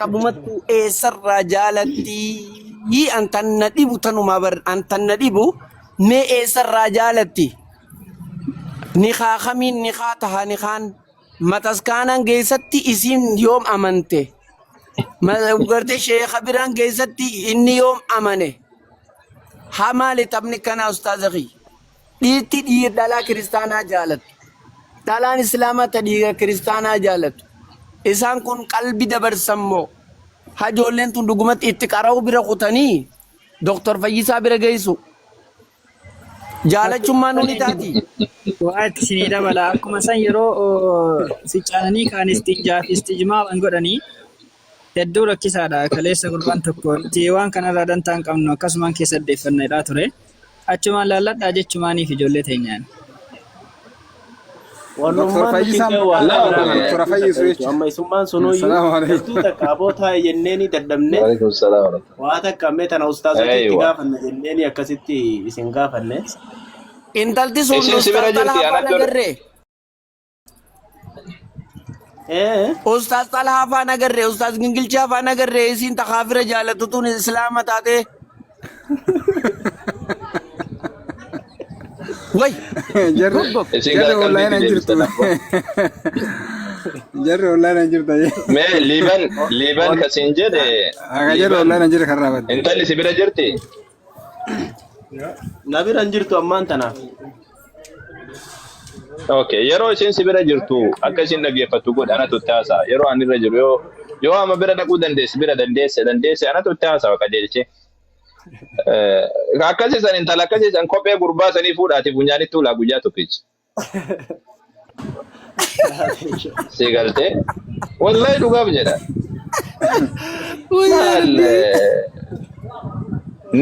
Qabumattuu eessarraa jaalatti an tan na dhibu tanumaa bar an tan na dhibu mee eessarraa jaalatti nikaa kamiin nikaa taha nikaan mataskaanaan geessatti isiin yoom amante gartee sheekha biraan geessatti inni yoom amane haa maali taphni kanaa ustaaza kiyya Dhiirti dhiir dhalaa kiristaanaa jaalattu. Dhalaan islaamaa ta dhiira kiristaanaa jaalattu. Isaan kun qalbi dabarsan moo? Ha ijoolleen tun dhugumatti itti qara'uu bira kutanii Doktor Fayyisaa bira geessu. Jaalachummaa nuni taati. Waa itti isinii dabala. Akkuma san yeroo oh, ficcaananii kaan istinjaa fi istijmaaran godhanii hedduu rakkisaadha. Kaleessa gurbaan tokko nuti waan kanarraa dantaa hin qabnu akkasumaan keessa addeeffanna jedhaa ture. Achumaan laalladhaa jechumaaniif ijoollee teenyaan. Doktor Wannummaan nuti Fayyisaan hin waan maqaan biraa isaa kana Doktora hedduu Fayyisu takka jechuudha. jechuudha. Amma isummaan sunuyyuu Assalaamu alaikum. hedduu takka aboo taa'e jenneeni dadhabne Waalaikum salaam warahmatullahi. waa takka ammee tana ustaazotii itti Aywa. gaafanna jenneeni akkasitti isin gaafanne. Intalti sun Isin si bira Ustaaz jirti Xalhaa ana faana dur agarree. Ee Ustaaz Xalhaa faana agarree. Ustaaz Gingilchaa faana agarree. Isiin ta kaafira jaalattu tun islaama taatee. Way! Jarri Goggog. Isin jarri gara online qalbiitti hin jirtu. deebistan abbo. Jarri online hin jirtu. Mee liiban liiban kasiin jedhe Akka jarri liiban online hin jirre kan raawwatte. intalli si bira jirti. Na bira hin jirtu ammaan tanaaf. Okay, yeroo isheen si bira jirtu akka isheen dhaggeeffattu godhi anatu itti haasa'a. Yeroo ani irra jiru yoo yoo amma bira dhaquu dandeesse bira dandeesse dandeesse anatu itti haasa'a qajeelchee. Eh, Akkasii san intala akkasii san kophee gurbaa sanii fuudhaati funyaanitti ulaa guyyaa tokkicha. Si galtee? Wallahi dhugaaf jedha. Maal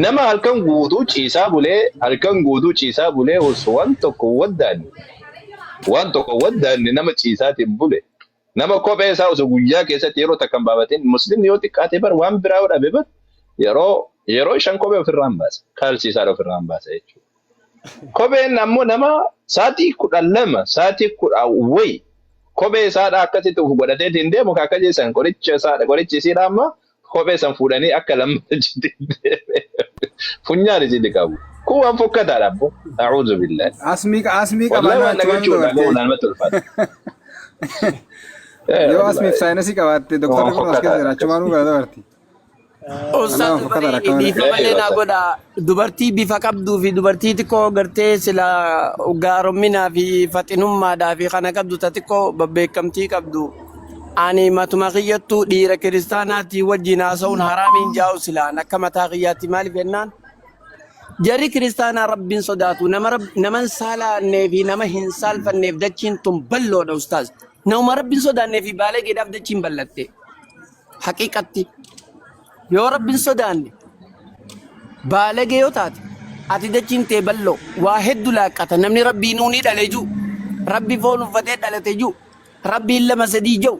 nama halkan guutuu ciisaa bulee halkan guutuu ciisaa bulee osoo waan tokko waddaanne waan tokko waddaanne nama ciisaatiin bule nama kophee isaa osoo guyyaa keessatti yeroo takka hin baafatin muslimni yoo xiqqaate bar waan biraa yoo dhabe bar yeroo yeroo shan kophee ofirraa hin baasa kaalsii isaa ofirraa hin baasa jechuudha. Kopheen ammoo nama sa'aatii 12 sa'aatii kudha wayi kophee isaadha akkasitti of godhateetiin deemu ka akka jeessan qoricha isaadha qorichi isiidha amma kophee san fuudhanii akka lammata jitti funyaan isiitti qabu. Kun waan fokkataadha abbo. A'uudhu billahi. Asmii asmii Wallahi qabaannaa waan achumaan dhagachuudha dabartee. dhaga'uun namatti ulfaata. Yoo asmiif saayinasii qabaatte Waan doktorri kun as keessa fokkataadha jira akkas. achumaanuu gara dabarti. Ustaaz Nama fokkataadha barii akka malee. dhiifama illee naa Wallahi. godha. Dubartii bifa qabduu fi dubartii xiqqoo gartee sila gaaromminaa fi faxinummaadhaa fi kana qabdu ta xiqqoo babbeekamtii qabdu. Ani matuma kiyyattuu dhiira kiristaanaatii wajjin haasa'uun haraamiin jaa'u silaan akka mataa kiyyaatti maaliif jennaan jarri kiristaanaa rabbiin sodaatu nama nama hin saalaannee fi nama hin saalfanneef dachiin tun bal'oodha ustaaz. Nama rabbiin sodaannee fi baalageedhaaf dachiin bal'atte. Haqiiqatti yoo rabbiin sodaanne baalagee yoo taate ati dachiin tee bal'oo waa heddu laaqqata namni rabbii nuunii dhale jiru rabbi foon uffatee dhalate jiru rabbiin lama sadii jiru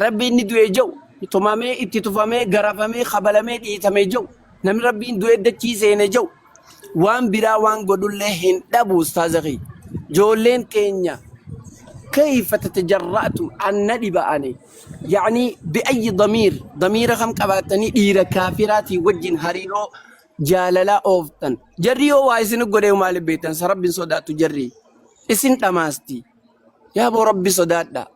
rabbi inni du'e jiru tumamee itti tufamee garafamee kabalamee dhiitamee jiru namni rabbiin du'e dachii seene jiru waan biraa waan godhullee hin dhabu ustaaza kiyya. Ijoolleen teenya kayfa tatajarra'tu an na dhiba ani yacni bi'ayyi damiir damiira kam qabaattanii dhiira kaafiraatii wajjin hariiroo jaalalaa ooftan jarri yoo waa isin godhee maaliif beektan sa rabbiin sodaattu jarri isin dhamaasti yaa boo rabbi sodaadha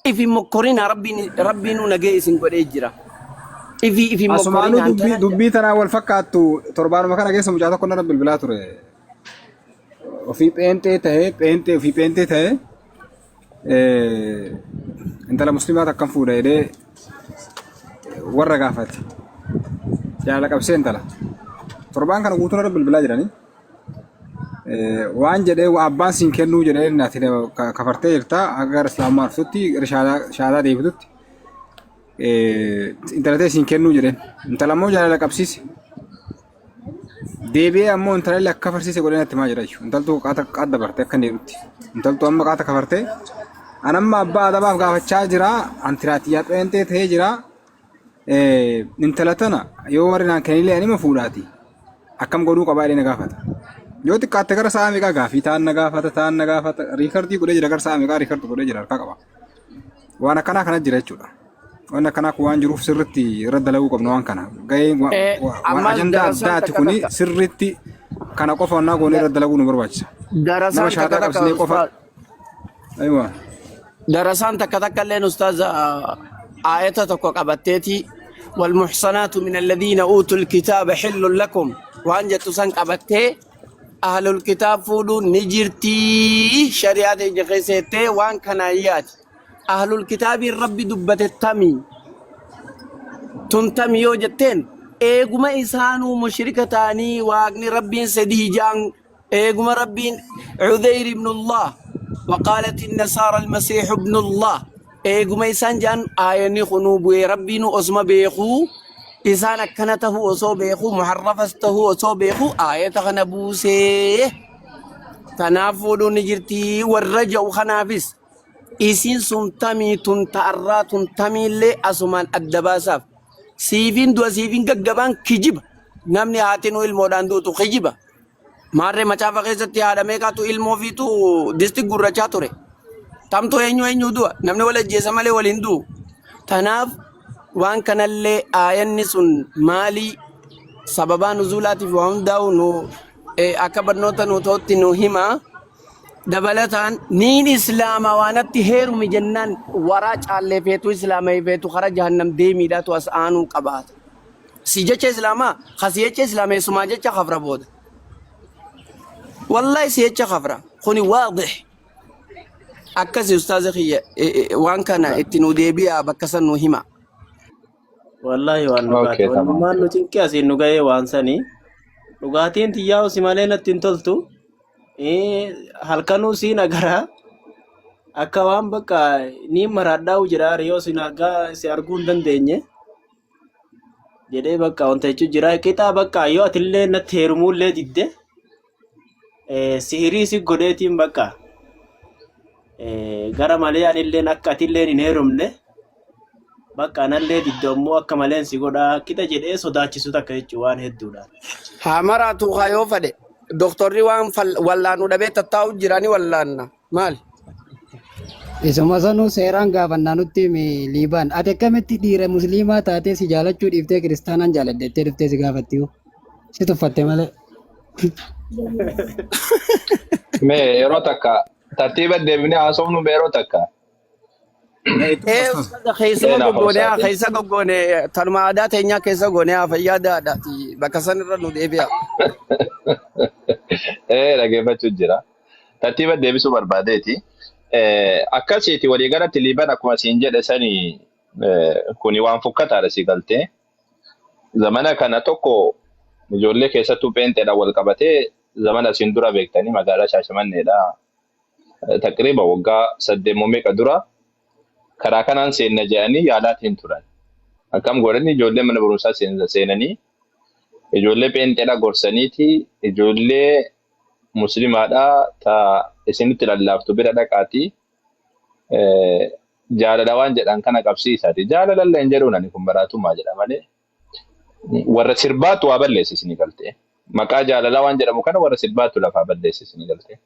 Ifi mokkorinaa rabbiin rabbiinuu nagee isin godhee jira. Ifi ifi Asumaanuu mokkorinaan dubbii tana dubbii tanaa wal fakkaattu torbaanuma kana keessa mucaa tokko narra bilbilaa ture. Ofii pheenxee tahee pheenxee ofii pheenxee tahee eh, intala muslimaa takkan fuudha jedhee warra gaafate. Jaalala qabsee intala. Torbaan kana guutuu narra bilbilaa jiranii. Waan jedhee waa abbaan siin kennuu jedhee ati kafartee jirta akka gara islaamummaa dhuftutti gara shahaadaa deebitutti intala ta'e siin kennuu jedheen intala immoo jaalala qabsiise deebi'ee ammoo intala illee akka kafarsiise godhee natti himaa jira jechuudha intaltuu qaata qaata dabarte akka inni jedhutti intaltuu amma qaata kafartee an amma abbaa adabaaf gaafachaa jira antiraatiyyaa pheenxee ta'ee jira Intala tana yoo warri naan kennillee anima fuudhaati. Akkam godhuu qabaa jedhee na gaafata. Yoo xiqqaatte gara sa'a meeqaa gaafii ta'an na gaafata ta'an na gaafata riikardii godhee jira gara sa'a meeqaa riikardii godhee jira harkaa qaba. Waan akkanaa kana jira jechuudha. Waan akkanaa kun waan jiruuf sirriitti irra dalaguu qabna waan kana. Gaheen waan Ammas ajandaa darasaan addaati takka kuni takka. sirriitti kana qofa onnaa goonee irra dalaguu nu barbaachisa. Nama Darasaan takka shaataa takka qabsiisnee qofa. ustaaz. Aywa. Darasaan takka takka illeen ustaaz aayata tokko qabatteeti والمحصنات من الذين أوتوا الكتاب حل لكم waan jettu san qabattee ahlul kitaab fuudhuun ni jirtii shari'aa teenya keessa jettee waan kanaan yaati. Ahlul kitaabiin rabbi dubbate tamii tun tami yoo jetteen eeguma isaanuu mushrika ta'anii waaqni rabbiin sadii ja'an eeguma rabbiin Cudeyr ibnullah وقالت النصارى المسيح ابن الله eeguma isaan ja'an aayanni kunuu bu'ee rabbiinu osuma beekuu isaan akkana tahuu osoo beekuu muharrafas tahuu osoo beekuu aayata kana buusee tanaaf fuudhuun ni jirtii warra ja'u kanaafis isiin sun tamii tun ta'arraa tun tamiillee asumaan adda baasaaf siifiin du'a siifiin gaggabaan kijiba namni haatinuu ilmoodhaan duutu kijiba maarree macaafa keessatti haadha meeqaatu ilmoo fiitu disti gurrachaa ture tamtu eenyu eenyu du'a namni wal ajjeesa malee wal hin du'u tanaaf waan kanallee aayanni sun maalii sababaa nuzuulaatiif waa hundaa'u nu akka barnoota nu ta'utti nu hima dabalataan niin islaama waanatti heerumi jennaan waraa caallee feetu islaama feetu kara jahannam deemiidhaatu as aanuu qabaata. Si jecha islaamaa kasi jecha islaameessumaa jecha kafra booda. Wallahi si jecha kafra kuni waadix akkasi ustaaza kiyya waan kana itti nu deebi'aa bakka san nu hima. Wallaahi waan dhugaati. Okay, tamam. Wannummaan nu cinqee asiin nu ga'ee waan sanii. Dhugaatiin xiyyaa'u si malee natti hin toltu. Halkanuu siin agaraa akka waan bakka ni maraadhaa'u jedha yoo sin argaa si arguu hin dandeenye jedhee bakka wanta jechuun jira. Qixaa bakka yoo atillee natti heerumuullee didde sihirii si godheetiin bakka gara malee anilleen akka atilleen hin heerumne bakka anallee didde ammoo akka maleen si godhaa qixa jedhee sodaachisu takka jechuun waan hedduudha. Haa maraatu haa yoo fedhe doktorri waan wallaanu dhabee tattaa'u jirani wallaanna maali? Isuma sanuu seeraan gaafannaa nutti himi Liibaan. Ati akkamitti dhiira musliimaa taatee si jaalachuu dhiiftee kiristaanaan jaaladhettee dhuftee si gaafattiyu? Si tuffatte malee. Mee yeroo takka tartiiba deebinee haasofnu mee yeroo takka. Ustaaza keessuma Seenaa goggoonee haa hawaasaati. keessa goggoone tanuma aadaa teenyaa keessa goonee haa fayyaa daadhaati bakka san irra nu deebi'a. Dhaggeeffachuu jira. Tartiiba deebisuu barbaadeeti. Akkasiiti waliigalatti Liiban akkuma siin jedhe sani kuni waan fokkataadha si galtee. Zamana kana tokko ijoollee keessattuu pheenxeedhaan wal qabatee zamana siin dura beektanii magaalaa Shaashamanneedha. Taqriiba waggaa 8 meeqa dura karaa kanaan seenna jedhanii yaalaatiin turan. Akkam godhanii ijoollee mana barumsaa seenanii ijoollee pheenxeedha gorsaniiti ijoollee muslimaadha ta isinitti lallaaftu bira dhaqaati jaalala waan jedhan kana qabsiisaati. Jaalalallee hin jedhuun ani kun baraatummaa jedha malee warra sirbaatu waa balleesse isinii galtee. Maqaa jaalalaa waan jedhamu kana warra sirbaatu lafaa balleesse isinii galtee.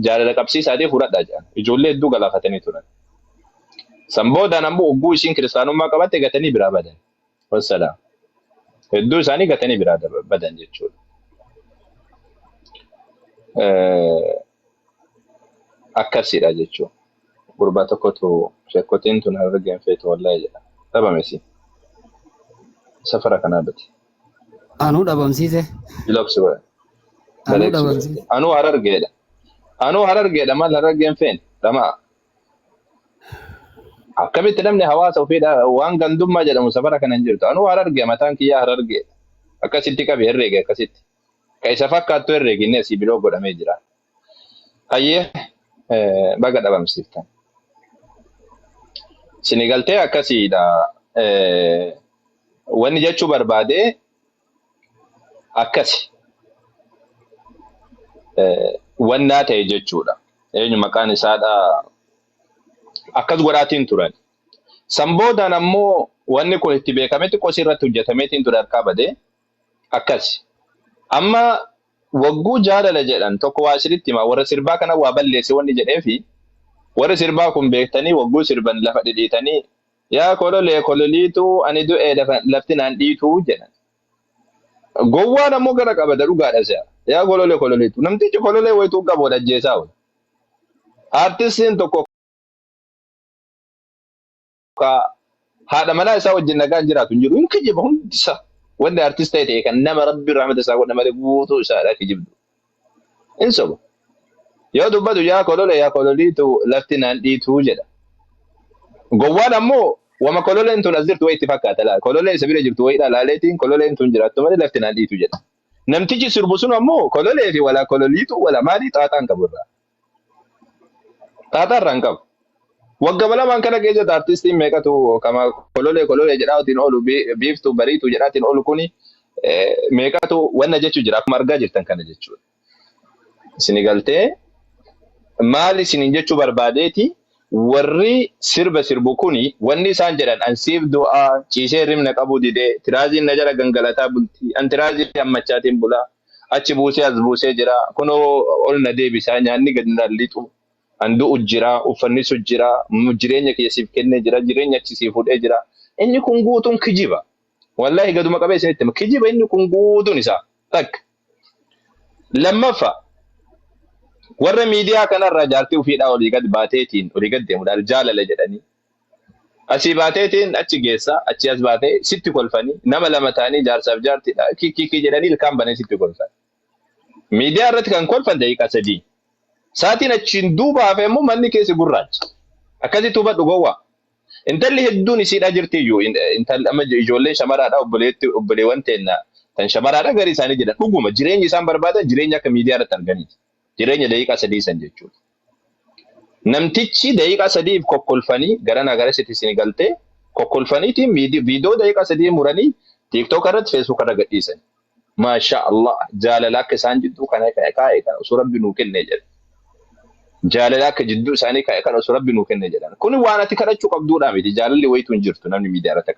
Jaalala qabsiisaatii fudhadhaa jedhan. Ijoollee hedduu galaafatanii turan. San boodaan ammoo ogguu isiin kiristaanummaa qabatte gatanii biraa badan. Wassalaam. Hedduu isaanii gatanii biraa badan jechuudha. Akkasidha jechuudha. Gurbaa tokkotu sheekkotiin tun harargeen feetu wallahi jedha. Dhabamesi. Safara kanaa bate. Anuu dhabamsiise. Bilooksi godhe. Anuu Baleeksi dhabamsiise. godhe. Anuu harargeedha. Anuu harargeedha maal harargeen feene? Dhamaa. Akkamitti namni hawaasa ofiidha waan gandummaa jedhamu safara kana hin jirtu. Anuu harargee mataan kiyyaa harargeedha. Akkasitti qabi herreege akkasitti. Ka isa fakkaattu herreegi inni asii biloo godhamee jira. Hayyee baga dhabamsiiftan. Sini galtee akkasiidha. Wanni jechuu barbaade akkasi. Wannaa ta'e jechuudha. Eenyu maqaan isaadha akkas godhaatiin turan. San boodaan ammoo wanni kun itti beekame xiqqoo irratti hojjetameetiin ture harkaa badee akkasi. Amma wagguu jaalala jedhan tokko waa isinitti hima warra sirbaa kana waa balleesse wanni jedheefi Warri sirbaa kun beektanii wagguu sirban lafa dhidhiitanii yaa kololee kololiituu ani du'ee lafti naan dhiituu jedhan. Gowwaan ammoo gara qabata dhugaadha si'a. Yaa kololee kololiituu namtichi kololee wayituu qabu ajjeesaa oola. Artistiin tokko ka haadha manaa isaa wajjin nagaan jiraatu hin jiru. Hin kijiba hundi isaa. Wanni artist ta'e ta'e kan nama Rabbi rahmata isaa godhe malee guutuu isaadha kijibdu. Hin soba. Yoo dubbatu yaa kolole yaa kololiitu lafti naan dhiituu jedha. Gowwaan ammoo wama kololeen tun as jirtu wayi itti fakkaata laala. Kololee isa bira jirtu wayiidha laaleetiin kololeen tun jiraattu malee lafti naan dhiitu jedha. Namtichi sirbu sun ammoo kololee fi walaa kololiitu wala maalii xaaxaan qabu irraa. Xaaxaa irraa hin qabu. Waggaa lamaan kana keessatti artistiin meeqatu kama kololee kololee jedhaatiin oolu biiftuu bariituu jedhaatiin oolu kuni meeqatu wanna jechuu jira akkuma argaa jirtan kana jechuudha. Isini galtee maal isiniin jechuu barbaadeeti warri sirba sirbu kuni wanni isaan jedhan an siif du'aa ciisee rimna qabu didee tiraaziin na jala gangalataa bultii an tiraazii ammachaatiin bulaa achi buusee as buusee jira kunoo ol na deebisaa nyaanni gad na lixu an du'u jira uffannisu jira jireenya kiyya siif kennee jira jireenya achi siif fuudhee jira inni kun guutuun kijiba wallahi gaduma qabee isinitti hima kijiba inni kun guutuun isaa takka lammaffaa warra miidiyaa kanarraa jaartii ofiidhaa olii gad baateetiin olii gad deemuudhaan jaalala jedhanii asii baateetiin achi geessa achi as baatee sitti kolfanii nama lama ta'anii jaarsaaf jaartiidha kikikii jedhanii ilkaan bananii sitti kolfan. Miidiyaa irratti kan kolfan daqiiqaa 3. Saatiin achiin duuba hafe immoo manni keessi gurraacha. Akkasitti hubadhu gowwaa. Intalli hedduun isiidhaa jirti iyyuu intalli amma ijoolleen shamaraadha obboleetti obboleewwan teenna tan shamaraadha garii isaanii jedhan dhuguma jireenyi isaan barbaadan jireenya akka miidiyaa irratti arganiiti. Jireenya daqiiqaa 3 san jechuudha. Namtichi daqiiqaa 3f kokkolfanii garanaa garasitti isin galtee kokkolfaniitiin viidiyoo daqiiqaa 3 muranii TikTok irratti Facebook irra gadhiisan. Maasha Allah jaalala akka isaan jidduu kana kaa'e kana osoo Rabbi nuu kennee jedhan. Jaalala akka jidduu isaanii kaa'e kana osoo Rabbi nuu kennee jedhan. Kuni waan ati kadhachuu qabduudhaa miti. Jaalalli wayituu hin jirtu namni miidiyaa irratti.